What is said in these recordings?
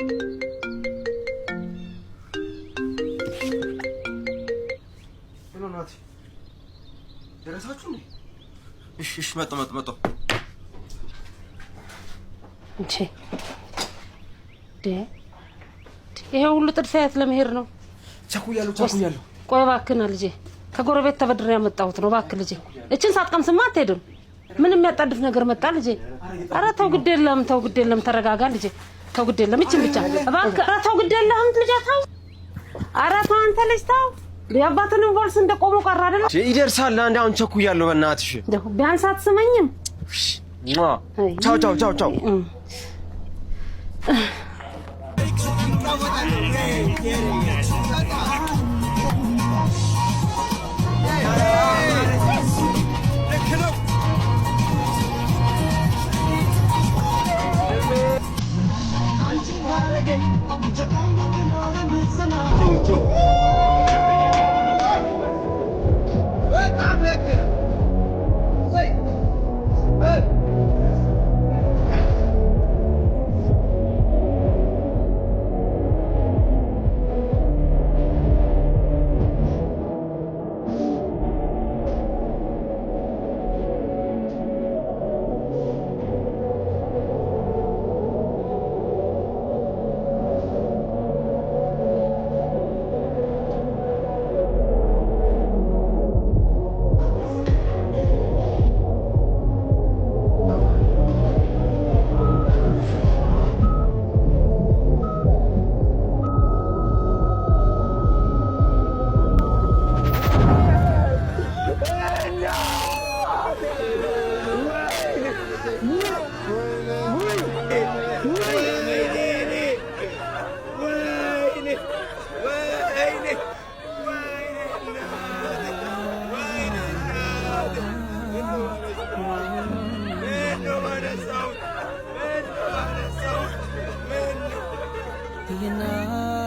Hello ናቲ፣ ደረሳችሁ እንዴ? እሺ እሺ፣ መጣሁ መጣሁ መጣሁ። እንዴ፣ ይሄ ሁሉ ጥድፊያ የት ለመሄድ ነው? ቸኩያለሁ ቸኩያለሁ። ቆይ እባክህና ልጄ፣ ከጎረቤት ተበድሬ ያመጣሁት ነው። እባክህ ልጄ፣ እችን ሳትቀምስማ አትሄድም። ምን የሚያጣድፍ ነገር መጣ ልጄ? ኧረ ተው ግድ የለም ተው ግድ የለም፣ ተረጋጋ ልጄ። ተው ግድ የለም፣ እችን ብቻ እባክህ። ኧረ ተው ግድ የለህም ልጄ ተው። ኧረ ተው አንተ ልጅ ተው። የአባትንም ቦልስ እንደቆሙ ቀረ አይደል? ይደርሳል። አንድ አሁን ቸኩያለሁ፣ በእናትሽ። እንደው ቢያንስ አትስመኝም? ቻው ቻው ቻው ቻው።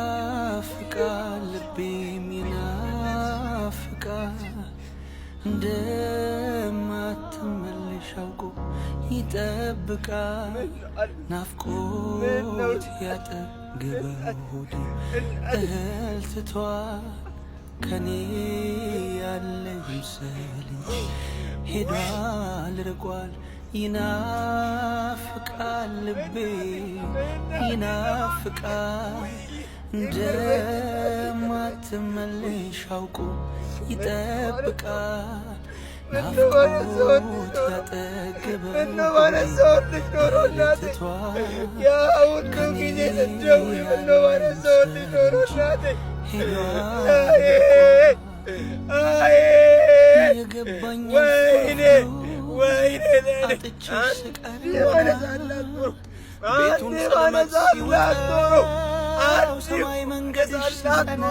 ይናፍቃል ልቤም ይናፍቃል፣ እንደማትመለሽ አውቆ ይጠብቃል። ናፍቆት ያጠገበው ሆዴ እህል ትቷል። ከኔ ያለ ይምሰል እንጂ ሄዷል ርቋል። ይናፍቃል ልቤ ይናፍቃል፣ እንደማትመለሽ አውቆ ይጠብቃል። ናፍቆት ያጠገበው ትቷል። ከኔ ያለ ይምሰል ሄዷል ርቋል። የገባኝ አጥቼሽ ስቀር ቤቱን ጸልመት ሲውጠው ሰማይ መንገድሽ ሲጸና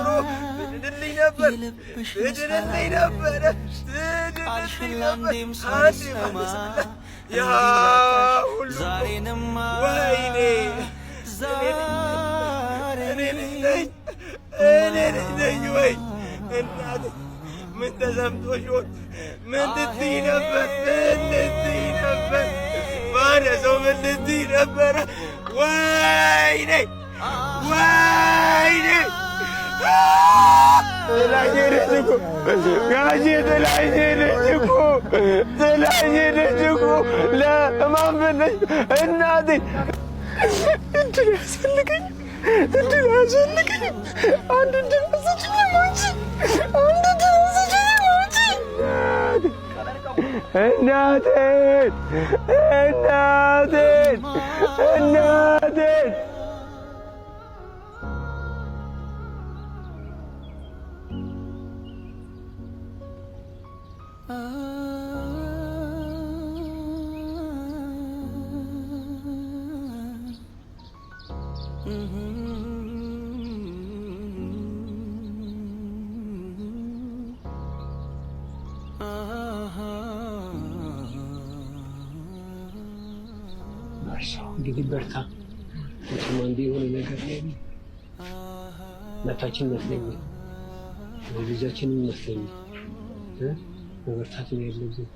የልብሽን ሳላውቅ ቃልሽን ለአንዴም ሳልሰማ ዛሬንማ ዛሬ እኔ ልጅ ነኝ ወይ እናቴ? ምን ተሰምቶሽ ይሆን? ምን ልትይ ነበር? ምን ልትይ ነበር? ማነሰው ምን ልትይ ነበረ? ወይኔ ወይኔ፣ ጥላኝ ሄደች እኮ ጋሼ፣ ጥላኝ ሄደች እኮ፣ ጥላኝ ሄደች እኮ። ለማን ብለሽ እናቴ? እድል ያስፈልገኝ፣ እድል አያስፈልገኝም። አንድ እድል አትሰጪኝም አንቺ? አንድ እድል አትሰጪኝም አንቺ? እናቴን እናቴን እናቴን። እንግዲህ በርታ። መቼም አንዴ የሆነ ነገር ላይ እናታችን ይመስለኛል፣ ልጃችን ይመስለኛል። መበርታት ነው ያለብን።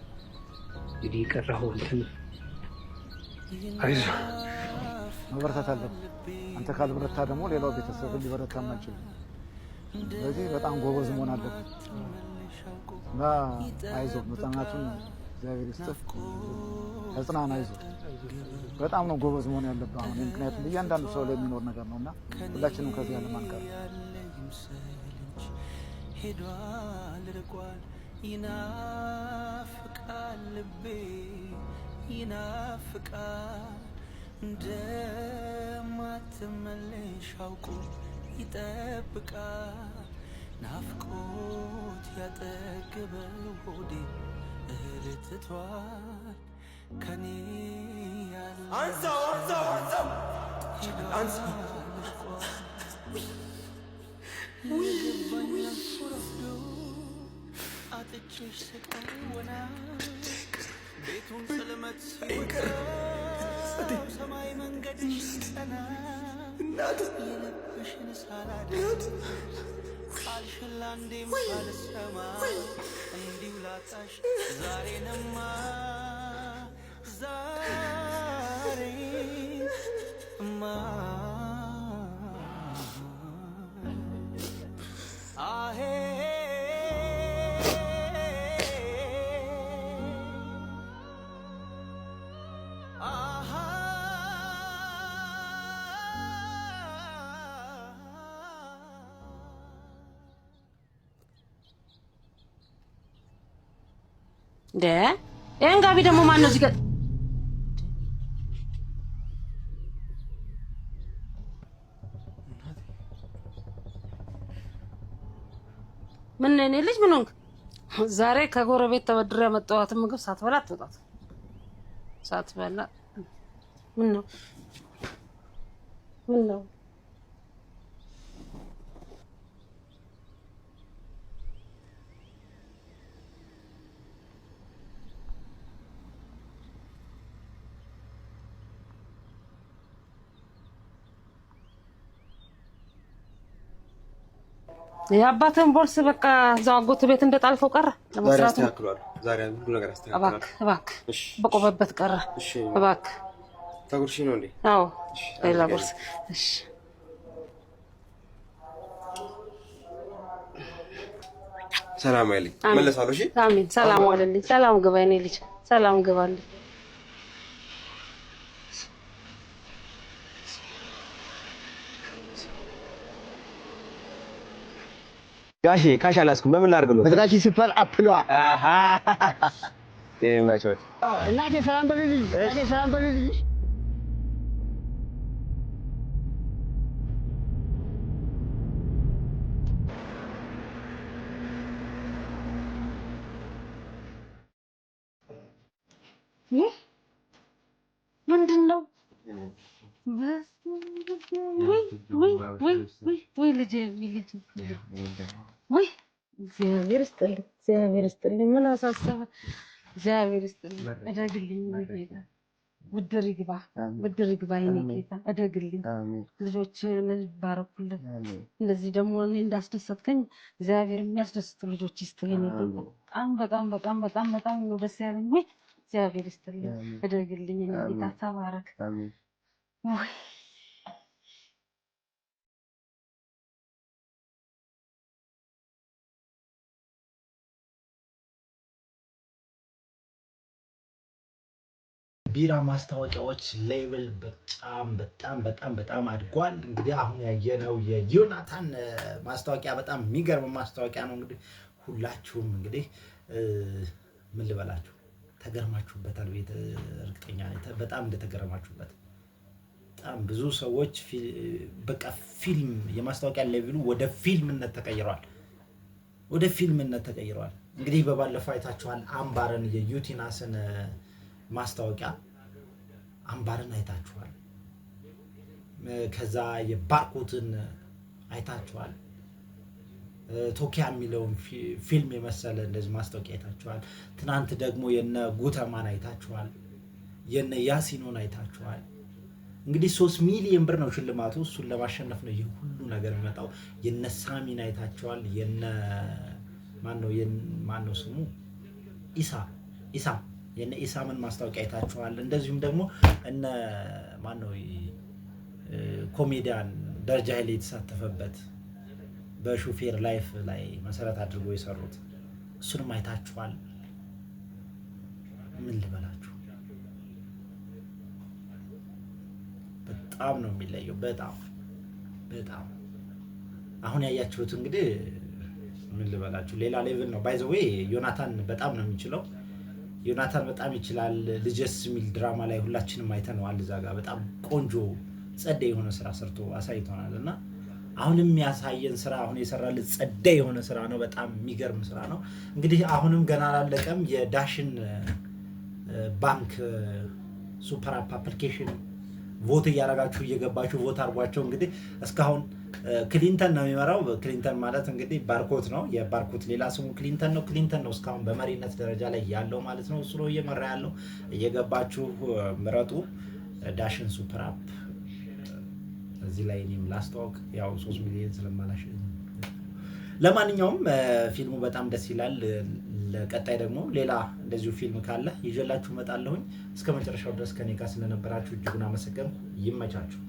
እንግዲህ የቀረኸው አንተ ነህ። አይዞህ። መበረታት አለብህ። አንተ ካልበረታ ደግሞ ሌላው ቤተሰብ ሊበረታም አይችልም። ስለዚህ በጣም ጎበዝ መሆን አለብህ እና አይዞህ፣ መጽናናቱን እግዚአብሔር ይስጥህ። ተጽናና፣ አይዞህ። በጣም ነው ጎበዝ መሆን ያለብህ አሁን፣ ምክንያቱም እያንዳንዱ ሰው ላይ የሚኖር ነገር ነው እና ሁላችንም ከዚህ ዓለም አንቀርም። ሄዷል ርቋል፣ ይናፍቃል ልቤ ይናፍቃል፣ እንደማትመለሽ አውቆ ይጠብቃል። ናፍቆት ያጠገበው ሆዴ እህል ትቷል ከኔ ያለ አንሳው፣ አንሳው፣ አንሳው፣ አንሳው። አጥቼሽ ስቀር ወና ቤቱን ጽልመት ሲውጠው ሰማይ መንገድሽ ሲጸና የልብሽን ሳላደርግ ቃልሽን ላንዴም ሳልሰማ እንዲሁ ላጣሽ ዛሬንማ ዛሬማ አሄ አሃ እንደ ይሄን ጋቢ ደግሞ ማን ነው እዚህ ጋር? ምን ነው የኔ ልጅ፣ ምን ሆንክ ዛሬ? ከጎረቤት ተበድሬ ያመጣኋትን ምግብ ሳትበላ አትወጣት። ሳትበላ ምን ነው ምን ነው? የአባትህን ቦርስ በቃ እዛው አጎት ቤት እንደጣልከው ቀረ። ዛሬ ለመስራቱ አስተካክሏለሁ። ዛሬ ሁሉ ነገር አስተካክላለሁ። እባክህ እባክህ፣ እሺ፣ በቆመበት ቀረ። እሺ። እባክህ። ታጉርሺ ነው እንዴ? አዎ፣ እሺ፣ ሌላ አድርጊያለሁ። ቦርስ። እሺ። ሰላም አይልኝ። አሜን። እመለሳለሁ። እሺ። አሜን። ሰላም ዋልልኝ። ሰላም ግባ የኔ ልጅ፣ ሰላም ግባልኝ። ጋሼ cash አላስኩም። በምን ላድርግልዎት? መዝራች ሱፐር አፕሏ። ይመችዎት። እናቴ ሰላም በልልኝ። እናቴ ሰላም በልልኝ። ይህ ምንድን ነው? ውይ ውይ ውይ ውይ ውይ ልጄ፣ ውይ ልጄ፣ ውይ እግዚአብሔር ይስጥልኝ፣ እግዚአብሔር ይስጥልኝ። ምን አሳሰበ? እግዚአብሔር ይስጥልኝ፣ እደግልኝ ጌታ፣ ብድር ይግባ፣ ብድር ይግባ የኔ ጌታ፣ እደግልኝ። ልጆችን ይባረኩልን። እንደዚህ ደግሞ እኔ እንዳስደሰትከኝ እግዚአብሔር የሚያስደስቱ ልጆች ይስጥህ የኔ ጌታ። በጣም በጣም በጣም በጣም በጣም ነው ደስ ያለኝ። ውይ እግዚአብሔር ይስጥልኝ፣ እደግልኝ የኔ ጌታ፣ ተባረክ። ውይ ቢራ ማስታወቂያዎች level በጣም በጣም በጣም በጣም አድጓል። እንግዲህ አሁን ያየነው የዮናታን ማስታወቂያ በጣም የሚገርም ማስታወቂያ ነው። እንግዲህ ሁላችሁም እንግዲህ ምን ልበላችሁ ተገርማችሁበታል። ቤት እርግጠኛ ነኝ በጣም እንደተገረማችሁበት። በጣም ብዙ ሰዎች በቃ ፊልም የማስታወቂያ level ኡ ወደ ፊልምነት ተቀይረዋል። ወደ ፊልምነት ተቀይረዋል። እንግዲህ በባለፈው አይታችኋል አምባርን፣ የዩቲናስን ማስታወቂያ አምባርን አይታችኋል። ከዛ የባርኮትን አይታችኋል። ቶኪያ የሚለውን ፊልም የመሰለ እንደዚህ ማስታወቂያ አይታችኋል። ትናንት ደግሞ የነ ጉተማን አይታችኋል። የነ ያሲኖን አይታችኋል። እንግዲህ 3 ሚሊዮን ብር ነው ሽልማቱ። እሱን ለማሸነፍ ነው ይህ ሁሉ ነገር የሚመጣው። የነ ሳሚን አይታችኋል። የነ ማነው ስሙ ኢሳ ኢሳም የነ ኢሳምን ማስታወቂያ አይታችኋል። እንደዚሁም ደግሞ እነ ማነው ኮሜዲያን ደረጃ ኃይሌ የተሳተፈበት በሹፌር life ላይ መሰረት አድርጎ የሰሩት እሱንም አይታችኋል። ምን ልበላችሁ፣ በጣም ነው የሚለየው። በጣም በጣም አሁን ያያችሁት እንግዲህ ምን ልበላችሁ ሌላ level ነው። By the way ዮናታን በጣም ነው የሚችለው። ዮናታን በጣም ይችላል። ልጀስ የሚል ድራማ ላይ ሁላችንም አይተነዋል። እዛ ጋር በጣም ቆንጆ ጸዴ የሆነ ስራ ሰርቶ አሳይቶናል። እና አሁንም ያሳየን ስራ፣ አሁን የሰራልን ጸዴ የሆነ ስራ ነው። በጣም የሚገርም ስራ ነው። እንግዲህ አሁንም ገና አላለቀም። የዳሽን ባንክ super app application vote እያደረጋችሁ እየገባችሁ vote አድርጓቸው። እንግዲህ እስካሁን ክሊንተን ነው የሚመራው። ክሊንተን ማለት እንግዲህ ባርኮት ነው። የባርኮት ሌላ ስሙ ክሊንተን ነው። ክሊንተን ነው እስካሁን በመሪነት ደረጃ ላይ ያለው ማለት ነው። እሱ ነው እየመራ ያለው። እየገባችሁ ምረጡ። ዳሽን super app እዚህ ላይ እኔም ላስተዋውቅ፣ ያው 3 ሚሊዮን ስለማላሽ። ለማንኛውም ፊልሙ በጣም ደስ ይላል። ለቀጣይ ደግሞ ሌላ እንደዚሁ ፊልም ካለ ይዤላችሁ እመጣለሁኝ። እስከ መጨረሻው ድረስ ከኔ ጋር ስለነበራችሁ እጅጉን አመሰገንኩ። ይመቻችሁ።